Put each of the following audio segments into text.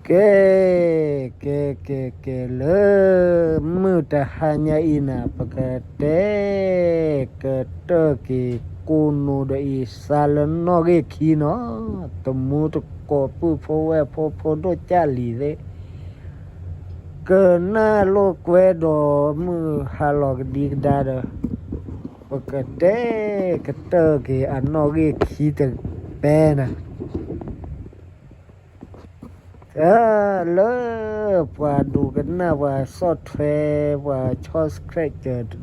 ကဲ, ကဲ, ကဲ, ကဲ, လၢမုၢ်တဟါညါအံၤန့ၣ် ပကတဲ ကတၢၢ်က့ၤ ကိးနူာ်ဒီးအံၤစါလၢနီၣ်ဂံၢ်ခံနီၤ, တမူတကိး ပုၢ်ဖိဝဲၢ်ဖိ ဖိဒိၣ်ကၢ်လံၤသ့ၣ် ကနၣ်လိာ်ကွဲဒီးမုၢ်ဟါလီၤကဒံကဒါဒီး ပကတဲ ကတၢၢ်က့ၤအနီၣ်ဂံၢ်ခံတပဲန့ၣ် လၢပှၤဒိကနၣ် ပှၤဆီၣ်ထွဲ ပှၤဆီၣ်ဆှဲးစၢၤ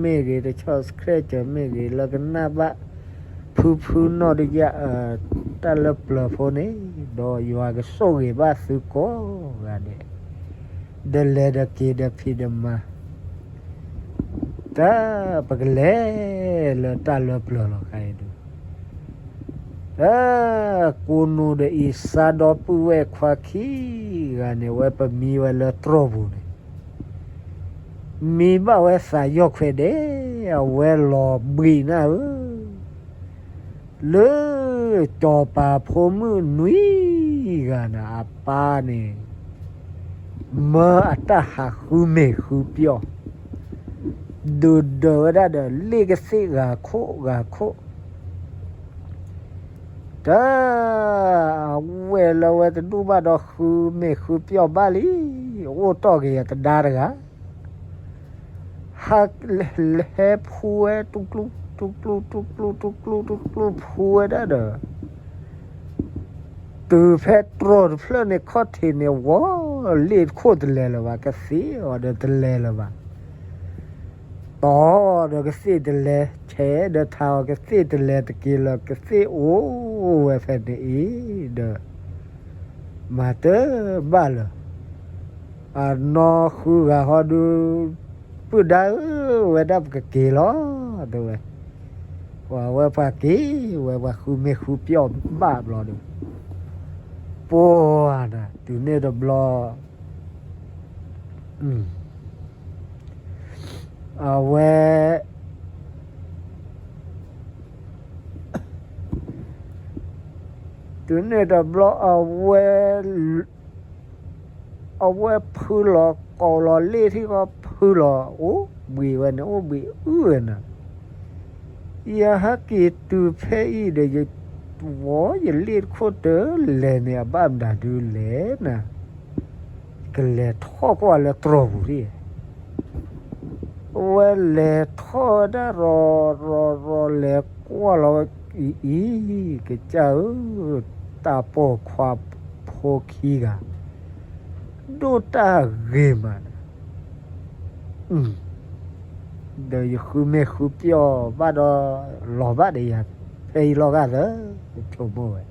မ့ၢ်ဂ့ၤ တဆီၣ်ဆှဲးစၢၤမ့ၢ်ဂ့ၤ လၢကနၣ်ဘၣ် ဖုဖုနီၣ်တယၣ် တၢ်လၢပျၢၤဖိန့ၣ် ဒီးယွၤကဆိၣ်ဂ့ၤဘၣ်သုကိးဂၤဒဲး ဒီးလဲၤဒီးက့ၤဒီးဖံးဒီးမၤ တၢ်ပကလဲၤလၢတၢ်လၢပျၢၤလီၤ ခဲအံၤဒုး တၢ် ကိးနူာ်ဒီးအံၤစါဒီပုၢ်ဝဲၢ်ခွါခံဂၤန့ၣ် အဝဲပမံဝဲလၢတြီၢ်ပူၤန့ၣ် မံဘၣ်ဝဲသးယီၢ်ခွဲးဒဲး အဝဲလီၤဘှံးနၢ်ဧၢ လၢ စီၤပၤဖိမုၣ်နွံဂၤန့ၣ် အပၢ်န့ၣ် မၢအတၢ်ဟးဃုမ့ၤဃုပျီၢ် ဒုးဒၢးဝဲဒၣ်ဒီးလ့ၣ်ကသ့ၣ်ဂၤခိၣ်ဂၤခိၣ် တၢ် အဝဲၢ်လၢဝဲတဒူၣ်ဘၣ်ဒီးဃုမ့ၤဃုပျီၢ်ဘၣ်လံ အိၣ်တီၢ်က့ၤယတဒါတဂၤ ဟဲဖူဝဲ တူၢ်ကျူၢ် တူၢ်ကျူၢ် တူၢ်ကျူၢ် တူၢ်ကျူၢ် တူၢ်ကျူၢ် ဖူဝဲဒၣ်ဒီး တုၤဖဲတြီၢ်တဖျၢၣ်န့ၣ် ခီၣ်ထံးန့ၣ် ဝီၤ လ့ၣ်တခိၣ်တလဲၤလၢၤဘၣ် ကသ့ၣ်အီၤဒီးတလဲၤလၢၤဘၣ် တီၢ်ဒီးကသ့ၣ်တလဲၤ ဆဲးဒီးထးအီၤ ကသ့ၣ်တလဲၤတက့ၤလၢၤ ကသ့ၣ်အိၣ်ဝဲဖဲန့ၣ်အံၤဒီး မၤတဘၣ်လၢၤ အနီၢ်ဃုဂၤဟီဒုး ပုၢ်ဒါဧၢ ဝဲဒၣ်ပကက့ၤလီၤ တဲဝဲ ပှၤဝဲပှၤက့ၤဝဲ ပှၤဃုမ့ၤဃုပျီၢ်ဘၣ်ဘျီဒီး ပှၤနၤ တုၤန့ၣ်တဘျီ အဝဲ တုၤန့ၣ်တဘျီ အဝဲ အဝဲဖုလီၤကိးလီၤလ့ၣ်ထံၣ်ဃီ ဖုလီၤအိၣ်ဘှံးဝဲန့ၣ် အိၣ်ဘှံးအုၣ်ဝဲန့ၣ် ယဟဲက့ၤတုၤဖဲအံၤဒီး ယဝီၤယလ့ၣ်တခိၣ်တလဲၤန့ၣ် အဘၣ်မတၤဒုးလဲၣ်နၤ ကလဲၤထီၣ်ကွၢ်လၢတြီၢ်ပူၤဒၣ် အဝဲလဲၤထီၣ်ဝဲဒၣ်ရီၤရီၤရီၤ လဲၤကွၢ်လီၤဝဲအံၤအံၤ ကစၢ်ဧၢ တၢ်ပိာ်ခွါဖိခံဂၤ ဒိၣ်တၢ်ဂ့ၤမး ဒီးယဃုမ့ၤဃုပျီၢ်ဘၣ်ဒီး လီၤဘၣ်ဒီးယၤ ဖဲအံၤလီၤဂာ်သၢ ဆိကမိၣ်ဝဲ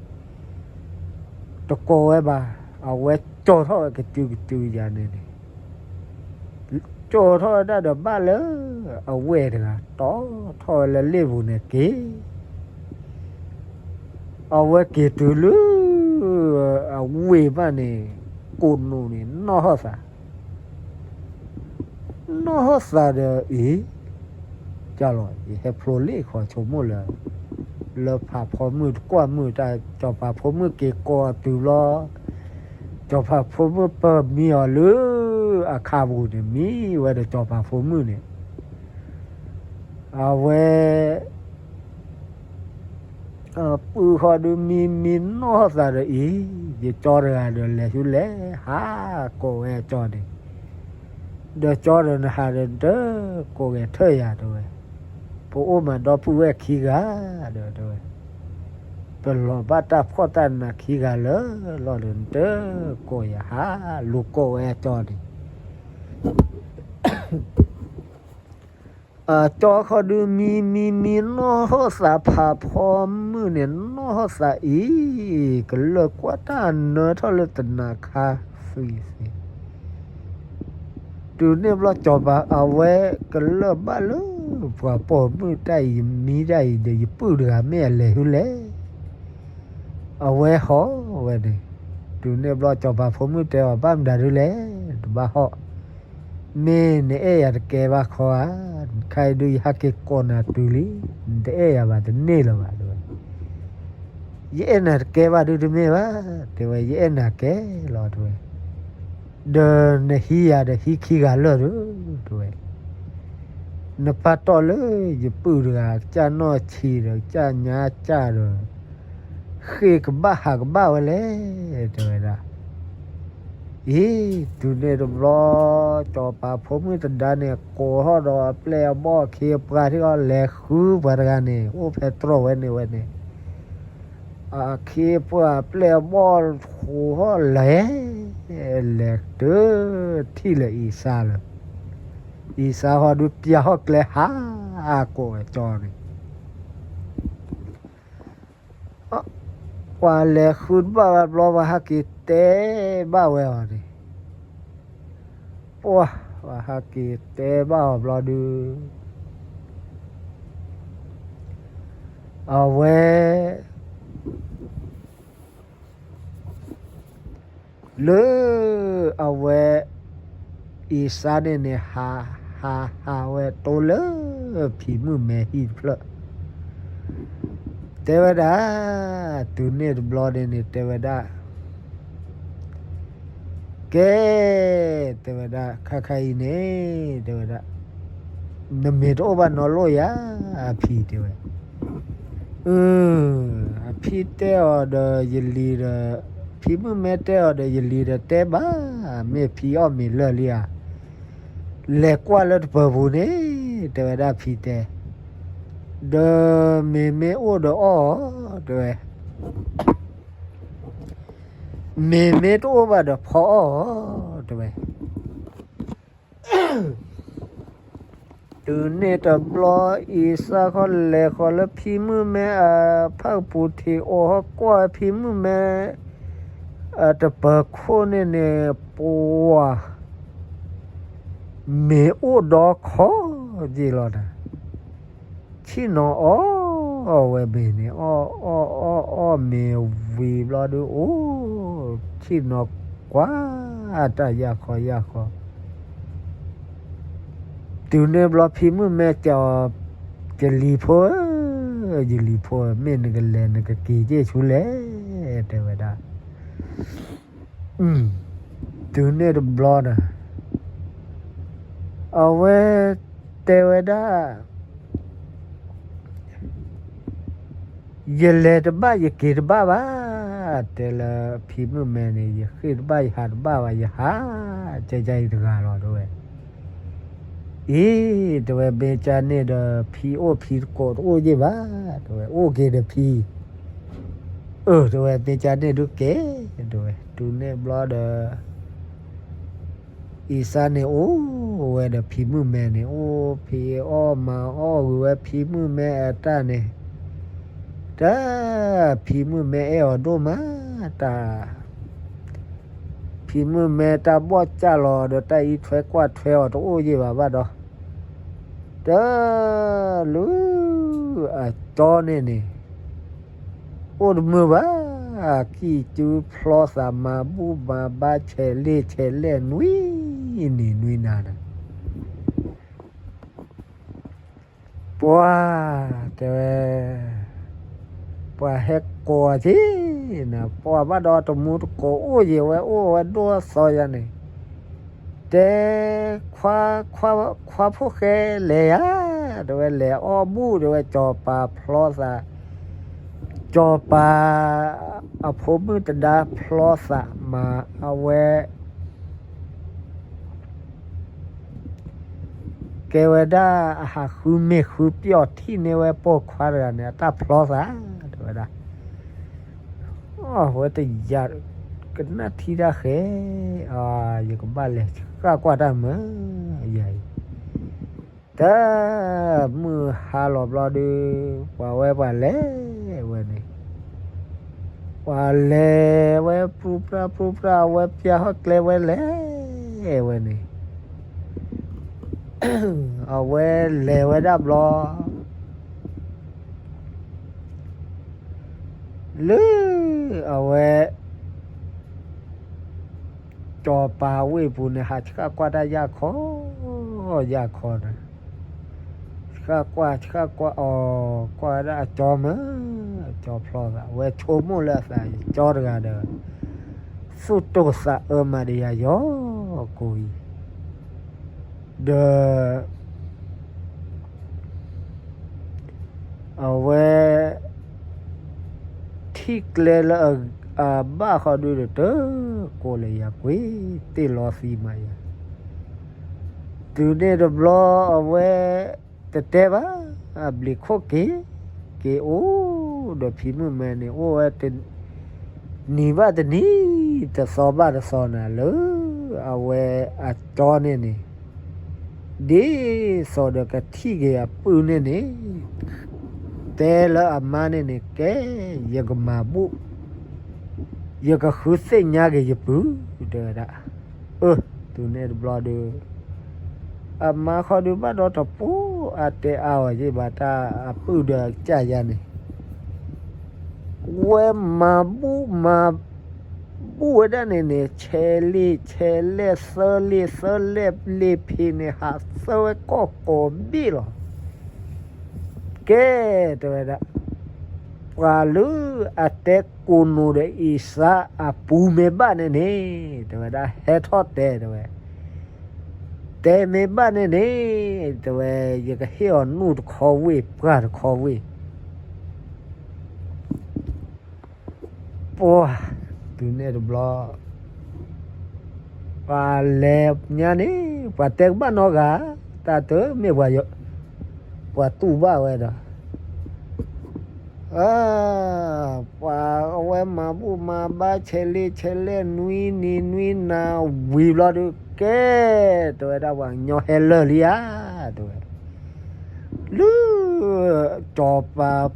တကိးဝဲဘၣ် အဝဲကၠီၤထီၣ်ဝဲကတုၤကတုၤယၤန့ၣ်န့ၣ် ကၠီၤထီၣ်ဝဲဒၣ်ဒီးဘၣ်လၢ အဝဲၢ်တဂၤ တီထီၣ်ဝဲလၢလ့ၣ်ပူၤန့ၣ်က့ၤ အဝဲက့ၤတုၤလၢ အဝ့ၢ်ဘၣ်န့ၣ် ကိးနူာ်န့ၣ် နီၢ်ဟီၣ်သး နီၢ်ဟီၣ်သးဒီးအံၤ ကလီၤ ယဟဲဖျိလ့ၣ်ဃီဆိကမိၣ်လၢ လၢဖးဖီမုၣ်တကွၢ်မုၣ်တၢ် စီၤပၤဖိမုၣ်က့ၤကိးအီၤတုၤဘျီ စီၤပၤဖိမုၣ်ပၢမံအီၤလၢ အခးပူၤန့ၣ် မံဝဲဒီးစီၤပၤဖိမုၣ်န့ၣ် အဝဲ ပုၢ်ဃီဒုးမံမံနီၢ်ဟီၣ်သးဒီးအံၤ ယကၠီတဂၤဒီးလဲၤဆူလဲၣ် ဟးကိးဝဲအကၠီန့ၣ် ဒီးကၠီဒီးနဟးဒီးနတကိးဂဲၤထၢၣ်ယၤတဲဝဲ ပအိၣ်မးဒီပုၢ်ဝဲၢ်ခံဂၤဒီးတဲဝဲ ပလီၤဘၣ်တၢ်ဖှီၣ်တၢ်နးခံဂၤလၢာ်လီၤဒီး နတကိးယၤဟး လူၤကိးဝဲအကၠီန့ၣ် အကၠီဃီဒုးမံမံမံနီၢ်ဟီၣ်သးဖးဖီမုၣ်န့ၣ် နီၢ်ဟီၣ်သးအံၤ ကလၢၢ်ကွၢ်တၢ်နၢထီၣ်လၢတနၤခါသံသ့ တုၤန့ၣ်ဘျီစီၤပၤအဝဲကလၢၢ်ဘၣ်လၢ ပှၤပိာ်မုၣ်တၢ်အံၤ ယမံတၢ်အံၤဒီး ယပုၢ်တဂၤမ့ၢ်အလဲၤဆူလဲၣ် အဝဲဟီၣ်ဝဲန့ၣ် တုၤန့ၣ်ဘျီစီၤပၤဖိမုၣ်တဲအီၤ ဘၣ်မတၤဒုလဲၣ် တဘၣ်ဟီၣ် မ့ၢ်နအဲၣ်ယၤတကဲဘၣ်ခီဧါ, ခါအံၤဒုးယဟဲက့ၤကိးနၤတုၤလံ, နတအဲၣ်ယၤဘၣ်တန့ၢ်လၢၤဘၣ်တဲဝဲ. ယအဲၣ်နၤတကဲဘၣ်ဒုတမ့ၢ်ဘၣ်, တဲဝဲ, ယအဲၣ်နၤကဲလီၤ တဲဝဲ, ဒီးနဟံးယၤဒီးဟံးခံဂၤလၢာ်ဒီး, တဲဝဲ, နပၢ်တီၢ်လၢယပုၢ်တဂၤ ကစၢ်နီၢ်ဆံးဒီးကစၢ်ညါကၢ်ဒီး ဃ့ၢ်ကဘၣ်ဟးကဘၣ်ဝဲလဲၣ်, တဲဝဲဒၣ်. အံၤ တုၤန့ၣ်တဘျီ စီၤပၤဖိမုၣ်တဒါန့ၣ် ကိးထီၣ်ဒီးအပျဲၢ်အဘီၣ်အခ့အပှၤထံၣ်အီၤ လဲၤဃုပှၤတဂၤန့ၣ် အိၣ်ဖဲတြီၢ်ဝဲန့ၣ်ဝဲန့ၣ်, အခ့အပှၤအပျဲၢ်အဘီၣ်ဃိထီၣ်လဲၤ, လဲၤတုၤထံၣ်လၢအံၤစါလၢ, အံၤစါဟီဒုးပျၢ်ဟီၣ်ကျဲဟးကိးဝဲကၠီန့ၣ် ပှၤလဲၤဃုတဘၣ်ဘၣ်ဘျီ ပှၤဟဲက့ၤတဲဘၣ်ဝဲအီၤန့ၣ်, ပှၤ, ပှၤဟဲက့ၤတဲဘၣ်အီၤဘျီဒုး, အဝဲ လၢအဝဲ အံၤစါန့ၣ်န့ၣ် ဟး, ဟး, ဟးဝဲတိလၢဖံမုၣ်မဲဟံၣ်တဖျၢၣ်, တဲဝဲဒၣ်, တုၤန့ၣ်တဘျီန့ၣ်န့ၣ် တဲဝဲဒၣ်, ကဲ, တဲဝဲဒၣ် ခါခါအံၤန့ၣ် တဲဝဲဒၣ်, နမ့ၢ်တအိၣ်ဘၣ်နီတလိၣ်ယၤ, အဖံတဲဝဲ, အၢ, အဖံတဲအီၤဒီးယလံၤဒီး, ဖံမုၣ်မဲတဲအီၤဒီးယလံၤဒီးတဲဘၣ်, မ့ၢ်ဖံအီၣ်မ့ၤလၢာ်လံဧါ, လဲၤကွၢ်လၢတပၢၤပူၤန့ၣ်, တဲဝဲဒၣ်ဖံတဲ, ဒီးမ့မ့ၢ်အိၣ်ဒီးအီၣ်, တဲဝဲ မ့မ့ၢ်တအိၣ်ဘၣ်ဒီးဖီအီၣ်, တဲဝဲ. တုၤန့ၣ်တဘျီ အံၤစါဃီလဲၤဃီလၢဖံမုၣ်မဲအဖၣ်ပူၤ ထံးအီၤဟီကွၢ်ဖံမုၣ်မဲ အတပၢၤခိၣ်န့ၣ်န့ၣ် ပှၤ မ့ၤအိၣ်ဒီခီက့ၤလီၤနၤ, ဆ့ၣ်နီၤအီၣ်ဝဲမ့ၤန့ၣ် အီၣ်အီၣ်အီၣ်အီၣ်မ့ၤဝံၤဘျီဒုး အိၣ် ဆ့ၣ်နီၤကွၢ် တၢ်ယၢ်ခီယၢ်ခီ, တုၤန့ၣ်ဘျီဖံမုၣ်မဲတဲအီၤ, ယလံၤဖိဧၢ, ယလံၤဖိဧၢ, မ့ၢ်နကလဲၤနကက့ၤက့ၢ်ဆူလဲၣ်, တဲဝဲဒၣ်. တုၤန့ၣ်တဘျီဒီး အဝဲတဲဝဲဒၣ်, ယလဲၤတဘၣ်ယက့ၤတဘၣ်ဘၣ်, တဲလၢဖံမုၣ်မဲန့ၣ် ယဃ့ၢ်တဘၣ်ယဟးတဘၣ်ဘၣ် ယဟး ကကအံၤတဂၤလီၤ တဲဝဲ. အံၤ တဲဝဲ မ့ၢ်ကန့ၣ်ဒီး ဖံအိၣ်ဖံတကိးတအိၣ်ယ့ၢ်ဘၣ်, တဲဝဲ အိၣ်က့ၤဒီးဖံ, အၢ တဲဝဲ မ့ၢ်ကန့ၣ်ဒုးက့ၤ, တဲဝဲ တုၤန့ၣ်ဘျီဒီး အံၤစါန့ၣ်အိၣ်ဝဲဒီးဖံမုၣ်မဲန့ၣ် အိၣ်ဖံးအီၣ်မၤအီၣ်ဂ့ၤဝဲဖံမုၣ်မဲအတၢ်န့ၣ်, တၢ် ဖံမုၣ်မဲအဲၣ်အီၤဒိၣ်မး, တၢ် ဖံမုၣ်မဲတၢ်ဘီၣ်ကၢ်လီၤဒီး တၢ်အံးထွဲကွၢ်ထွဲအီၤတအိၣ်ယ့ၢ်ဘၣ်ဘၣ်ဒီး, တၢ် လၢ အကၠီန့ၣ်န့ၣ် အိၣ်တမုာ်ဘၣ်, ကံၢ်ကၠူဖျီသးမၤဘူၣ်မၤဘါ ဆဲးလ့ၣ်ဆဲးလဲၣ် နွံနံၤနွံနၤဒီး ပှၤ တဲဝဲ, ပှၤဟဲကိးက့ၤနၤ ပှၤဘၣ်ဒီးတမူတကိးအိၣ်ယံၤဝဲ အိၣ်ဝဲဒိၣ်အသီယၤန့ၣ်, တဲ ခွါ ခွါဖိၣ်ဃဲလဲၤယၤ, တဲဝဲ လဲၤအီၣ်ဘူၣ် တဲဝဲ စီၤပၤဖျီသး, စီၤပၤ အဖိမုၣ်တဒါဖျီသးမၤအဝဲ ကဲဝဲဒၣ် အဟးဃုမ့ၤဃုပျီၢ်ထံၣ်န့ၢ်ဝဲပိာ်ခွါတဂၤန့ၣ် အတၢ်ဖျီသး တဲဝဲဒၣ်. အဝဲတယၤ ကနၣ်ထံတၢ်ဃဲ, ယကဘၣ်လဲၤဃၣ်ကွၢ်တၢ်မၢယၤအံၤ, တၢ် မုၢ်ဟါလီၤဘျီဒုး ပှၤဝဲပှၤလဲၤဝဲန့ၣ်, ပှၤလဲၤဝဲပြူပြၢပြူပြၢ အဝဲပျၢ်ဟီၣ်ကျဲဝဲလဲၤဝဲန့ၣ် အဝဲလဲၤဝဲဒၣ်ဘျီ လၢ အဝဲ စီၤပၤဝ့ၢ်ပူၤန့ၣ် ဟးဆှၣ်ကွၢ်တၢ်ယၢ်ခီ ယၢ်ခီန့ၣ်, ဆှၣ်ကွၢ်ဆှၣ်ကွၢ်အီၤ ကွၢ်ဝဲဒၣ်အကၠီမၢ ကၠီဖျီသး အဝဲဆိကမိၣ်လၢအသး ယကၠီတဂၤဒီး သူၣ်တိာ်သးအၢမးဒီးယၤယီၤကိးအံၤ, ဒီး အဝဲ ထံၣ်ကျဲလၢအဘၣ်ဃီဒုဒီး တကိးလၢယၤကွံာ် တ့ၢ်လီၤသံမးယၤ, တုၤန့ၣ်တဘျီအဝဲ တတဲဘၣ်, အဘျံးခိၣ်က့ၤ က့ၤအိၣ်ဒီးဖံမုၣ်မဲန့ၣ် အိၣ်ဝဲ တနံၤဘၣ်တနံၤ တသီဘၣ်တသီနၤလၢ အဝဲအကၠီန့ၣ်န့ၣ် ဒ်သိးဒီးကထံၣ်က့ၤအပုၢ်န့ၣ်န့ၣ် တဲလၢအမါန့ၣ်န့ၣ် ကဲ ယကမၤဘူၣ် ယကဃုသ့ၣ်ညါက့ၤယပုၢ် တဲဝဲဒၣ်. အၢ တုၤန့ၣ်တဘျီဒီး အမါဃီဒုဘၣ်ဒီးတပိၢ်အါတဲအါအီၤယ့ၢ်ဘၣ်တၢ်အပုၢ်ဒီးကစၢ်ယၤန့ၣ် ဝဲမၤဘူၣ်မၤဘူၣ်ဝဲဒၣ်န့ၣ်န့ၣ် ဆဲးလ့ဆဲးလဲၣ် သၢလ့သၢလဲၣ် လ့ဖံန့ၣ် ဟးသၢဝဲကိးကိးဘ့ၣ်လီၤ. ကဲ တဲဝဲဒၣ်, ပှၤလၢအတဲကိးနိာ်ဒီးအံၤစါအပူၤမ့ၢ်ဘၣ်န့ၣ်န့ၣ် တဲဝဲဒၣ် ဟဲထီၣ်တဲ တဲဝဲ, တဲမ့ၢ်ဘၣ်န့ၣ်န့ၣ် တဲဝဲ ယကဟ့ၣ်အီၤနူၢ်တခီဝ့ၢ် ပှၢ်တခီဝ့ၢ် ပှၤ တုၤန့ၣ်တဘျီ ပှၤလဲၤညါန့ၣ် ပှၤတဲကဘၣ်နီတဂၤ, တၢ်တမ့ၢ်ပှၤ ပှၤတူၢ်ဘၣ်ဝဲဒီး ပှၤအဝဲမၤဘူၣ်မၤဘါ ဆဲးလ့ဆဲးလဲၣ် နွံနံၤနွံနၤဝံၤဘျီဒုး ကဲ တဲဝဲဒၣ် ပှၤကညီဟဲလၢာ်လံဧါ တဲဝဲ လၢ စီၤပၤ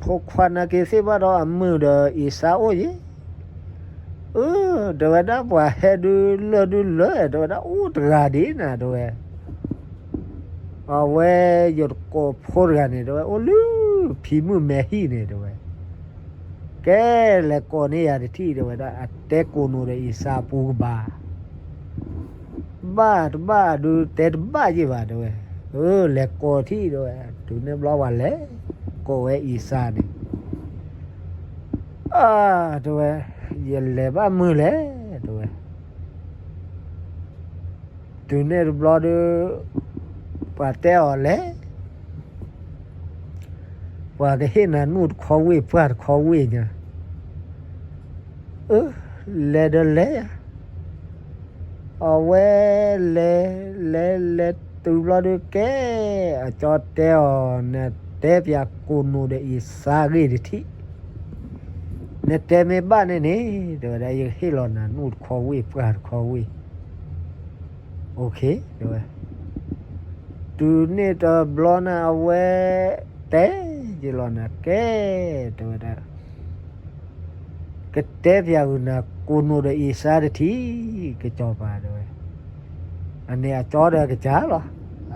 ဖိခွါနာ်က့သ့ၣ်ဘၣ်ဒီးအမုၢ်ဒီးအံၤစါအိၣ်ယ့ၣ်, အၢ တဲဝဲဒၣ် ပှၤဟဲဒုးလၢာ်ဒုးလၢာ် တဲဝဲဒၣ် အိၣ်တဂၤဒ်နၤ တဲဝဲ, အဝဲယတကိးဖိတဂၤန့ၣ် တဲဝဲ အိၣ်လၢဖံမုၣ်မဲဟံၣ်န့ၣ် တဲဝဲ ကဲ လဲၤကိးန့ၢ်ယၤတထံၣ် တဲဝဲဒၣ် အတဲကိးနိာ်ဒီးအံၤစါပူၤကဘၣ်, ဘၣ်တဘၣ်ဒုးတဲတဘၣ်ယ့ၢ်ဘၣ် တဲဝဲ, အၢ လဲၤကိးထံၣ် တဲဝဲ, တုၤန့ၣ်ဘျီပှၤလဲၤ ကိးဝဲအံၤစါန့ၣ် အၢ တဲဝဲ, ယလဲၤဘၣ်မုၢ်လဲၣ် တဲဝဲ, တုၤန့ၣ်တဘျီဒီး ပှၤတဲအီၤလဲၤ ပှၤကဟ့ၣ်နၤနူၢ်တခီဝ့ၢ် ပှၢ်တခီဝ့ၢ်ညါ, အၢ လဲၤဒီးလဲၤယၤ, အဝဲလဲၤ လဲၤ လဲၤတုၤဘျီဒုးကဲ, အကၠီတဲအီၤ နတဲပၠးကိးနိာ်ဒီးအံၤစါဂ့ၢ်တထံၣ်, နတဲမ့ၢ်ဘၣ်န့ၣ်န့ၣ် တဲဝဲဒၣ် ယကဟ့ၣ်လီၤနၤနူၢ်တခီဝ့ၢ် ပှၢ်တခီဝ့ၢ် OK တဲဝဲ, တုၤန့ၣ်တဘျီန့ၣ် အဝဲ တဲယလီၤနၤ ကဲ တဲဝဲဒၣ်, ကတဲပၠးဂုာ်နၤကိးနိာ်ဒီးအံၤစါတထံၣ် ကစီၤပၤတဲဝဲ, အန့ၣ်အကၠီဒီးကစၢ်လီၤ,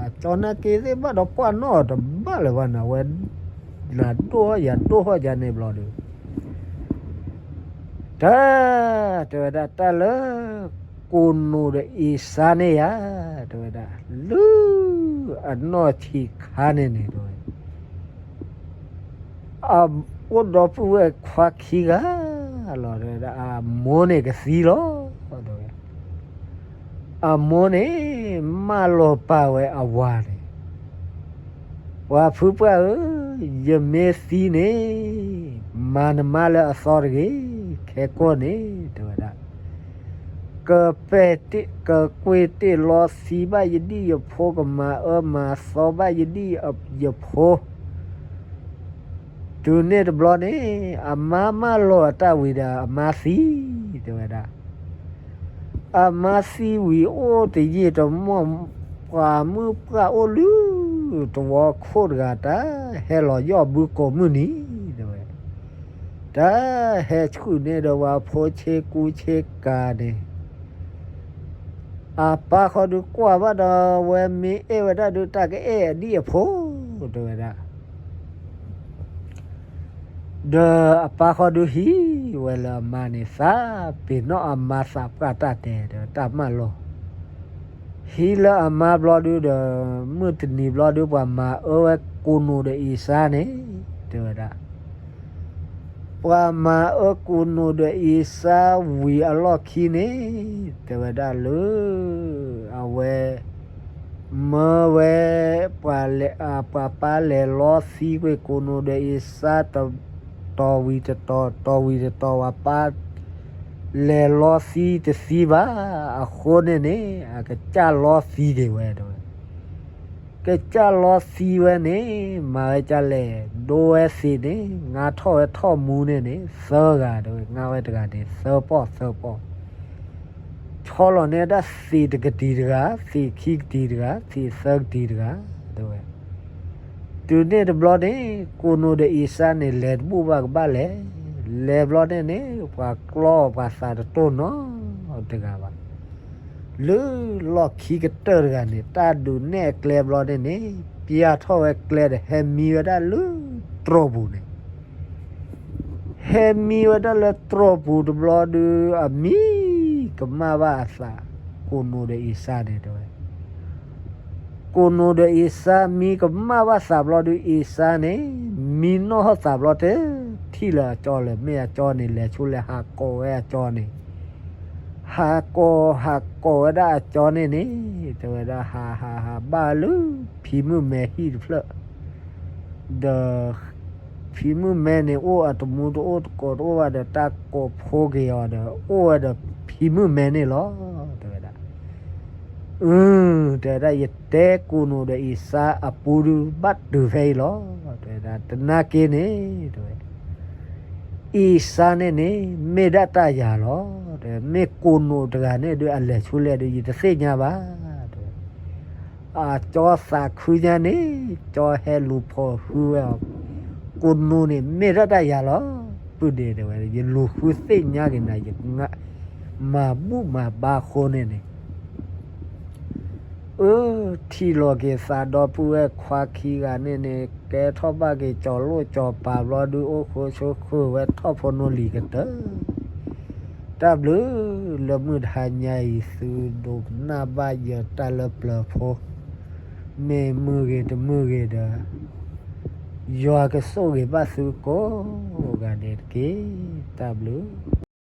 အကၠီနာ်က့သ့ၣ်ဘၣ်ဒီးပှၢ်နီၣ်တဘၣ်လၢၤဘၣ်နၤ ဝဲ နၤဒိၣ်ယၤဒိၣ်ဟီၣ်ယၤန့ၣ်ဘျီဒီး တၢ် တဲဝဲဒၣ် တၢ်လၢ ကိးနိာ်ဒီးအံၤစါန့ၣ်ယါ တဲဝဲဒၣ် လၢ အနီၢ်ဆံးခါန့ၣ်န့ၣ် တဲဝဲ အအိၣ်ဒီပုၢ်ဝဲၢ်ခွါခံဂၤလီၤ တဲဝဲဒၣ် အမိၢ်န့ၣ်ကသံလီၤ တဲဝဲ အမိၢ်န့ၣ် မၢလီၤပာ်ဝဲအဝၤန့ၣ် ပှၤဖုပှၢ်ဧၢ, ယမ့ၢ်သံန့ၣ် မၤနမါလၢအသီတဂ့ၤ, ခဲကိာ်န့ၣ် တဲဝဲဒၣ်, ကပဲာ်တ့ၢ် ကကွ့ၢ်တ့ၢ်လီသံဘၣ်ယဒံၣ်ယဖိ ကမၤအၢမၤသီဘၣ်ယဒံၣ်ယဖိ တုၤန့ၣ်တဘျီန့ၣ် အမါမၢလီၤအတၢ်ဝံၤဒီး အမါသံ တဲဝဲဒၣ်. အမါသံဝံၤအိၣ်တယံာ်တမီၢ် ပှၤမုၣ်ပှၢ်အိၣ်လၢ တဝီခိၣ်တဂၤ တၢ်ဟဲလီၤယီၢ်ဘုကိးမုၢ်နံၤ တဲဝဲ, တၢ်ဟဲဆှုၣ်န့ၢ်ဒီးဝဲဖိဆ့ကူဆ့ကၤန့ၣ် အပၢ်ဃီဒုးကွၢ်ဘၣ်ဒီး ဝဲမ့ၢ်အဲၣ်ဝဲဒၣ်ဒုး တၢ်ကအဲၣ်အဒံၣ်အဖိ တဲဝဲဒၣ်. ဒီးအပၢ်ဃီဒုးဟံးဝဲလၢအမါန့ၣ် သးပ့ၤနီၣ်အမါသးပှၢ်တၢ်တဲဒီးတၢ်မၢလီၤ. ဟံးလၢအမါဘျီဒုးဒီး မုၢ်တနံၤဘျီဒုး ပှၤမၤအၢဝဲကိးနိာ်ဒီးအံၤစါန့ၣ် တဲဝဲဒၣ်. ပှၤမၤအၢကိးနိာ်ဒီးအ့စါဝံၤအလီၢ်ခံန့ၣ် တဲဝဲဒၣ်လၢ အဝဲ မၢဝဲ ပှၤလဲၤ ပှၤပၢ်လဲၤလီသံကွံာ်ကိးနိာ်ဒီးအ့စါ တီၤဝံၤတတီၤ တီၤဝံၤတတီၤ ပှၤပၢ် လဲၤလီသံတသံဘၣ်. အဃိန့ၣ်န့ၣ် အကစၢ်လီသံဒံးဝဲတဲဝဲ ကစၢ်လီသံဝဲန့ၣ် မၤဝဲဒ်လဲၣ်, ဒိဝဲသ့းန့ၣ် ငါထီၣ်ဝဲထီၣ်မူန့ၣ်န့ၣ် သၢဂၤတဲဝဲ, ငါဝဲတဂၤန့ၣ် သၢပီၢ်သၢပီၢ်, ဆီလီၤန့ၢ်ဒၣ်သ့းတကတံၤတဂၤ, သ့းခံကတံၤတဂၤ, သ့းသၢကတံၤတဂၤ တဲဝဲ. တုၤန့ၣ်တဘျီန့ၣ် ကိးနိာ်ဒီးအ့စါန့ၣ် လဲၤတဘူၣ်ဘၣ်ကဘၣ်လဲၤ, လဲၤဘျီန့ၣ်န့ၣ် ပှၤကျီပှၤသးတတိၢ်နီတဂၤဘၣ်. လၢလီၢ်ခံကတၢၢ်တဂၤန့ၣ် တၢ်ဒုးနဲၣ်အကျဲဘျီန့ၣ်န့ၣ် ပျၢ်ထီၣ်ဝဲကျဲဒီး ဟဲမံဝဲဒၣ်လၢတြီၢ်ပူၤန့ၣ်, ဟဲမံဝဲဒၣ်လၢတြီၢ်ပူၤတဘျီဒုး အမံကမၣ်ဘၣ်အသး, ကိးနိာ်ဒီးအ့စါန့ၣ်တဲဝဲ ကိးနိာ်ဒီးအ့စါမံကမၣ်ဘၣ်သးဘျီဒုး အ့စါန့ၣ် မံနီၣ်ထီၣ်သးဘျီတထံၣ်လၢအကၠီလၢၤ, မ့ၢ်အကၠီန့ၣ် လဲၤဆူလဲၣ် ဟးကိးဝဲအကၠီန့ၣ်, ဟးကိးဟးကိးဝဲဒၣ်အကၠီန့ၣ်န့ၣ် တဲဝဲဒၣ် ဟးဟးဟးဘၣ်လၢ ဖံမုၣ်မဲဟံၣ်တဖျၢၣ် ဒီး ဖံမုၣ်မဲန့ၣ် အိၣ်အတမူတအိၣ်တကိးတအိၣ်ဘၣ်ဒီး တၢ်ကိးဖိက့ၤအီၤဒီး အိၣ်ဝဲဒီးဖံမုၣ်မဲန့ၣ်လီၤ တဲဝဲဒၣ်. အၢ တဲဝဲဒၣ် ယတဲကိးနိာ်ဒီးအ့စါအပူဒုး ဘၣ်တုၤဖဲအံၤလီၤ တဲဝဲဒၣ်. တနာ်က့န့ၣ် တဲဝဲ အ့စါန့ၣ်န့ၣ် မ့ၢ်ဒၣ်တၢ်ယၤလီၤ တဲဝဲ, မ့ၢ်ကိးနိာ်တဂၤန့ၣ်ဒုး အလဲၤဆူလဲၣ်ဒုး ယတသ့ၣ်ညါဘၣ် တဲဝဲ. အကၠီသးခုညါန့ၣ် ကၠီဟဲလူၤဖိးဟုဝဲအီၤ, ကိးနိာ်န့ၣ် မ့ၢ်ဒၣ်တၢ်ယၤလီၤ ပုၢ်ဒ့တဲဝဲ, ယလူၤဃုသ့ၣ်ညါက့ၤနၤ ယမၤဘူၣ်မၤဘါအဃိန့ၣ်န့ၣ် အၢ ထံၣ်လိာ်က့ၤသးဒီပုၢ်ဝဲၢ်ခွါခံဂၤန့ၣ်န့ၣ် ကဲထီၣ်ဘၣ်က့ၤကၠီၤလိၣ်ကၠီၤပၤဘျီဒုး အိၣ်ဃုဆိဃုဝဲထီၣ်ဖိနီၣ်လံၤကတၢၢ်. တၢ်ဘျုးလၢမုၢ်တဟါညါအံၤ သုဒိးနၢ်ဘၣ်ယတၢ်လၢပျၢၤဖိ, မ့ၢ်မုာ်ဂ့ၤတမုာ်ဂ့ၤဒီး ယွၤကဆိၣ်ဂ့ၤဘၣ်သုကိးဂၤဒဲးတက့ၢ်. တၢ်ဘျုး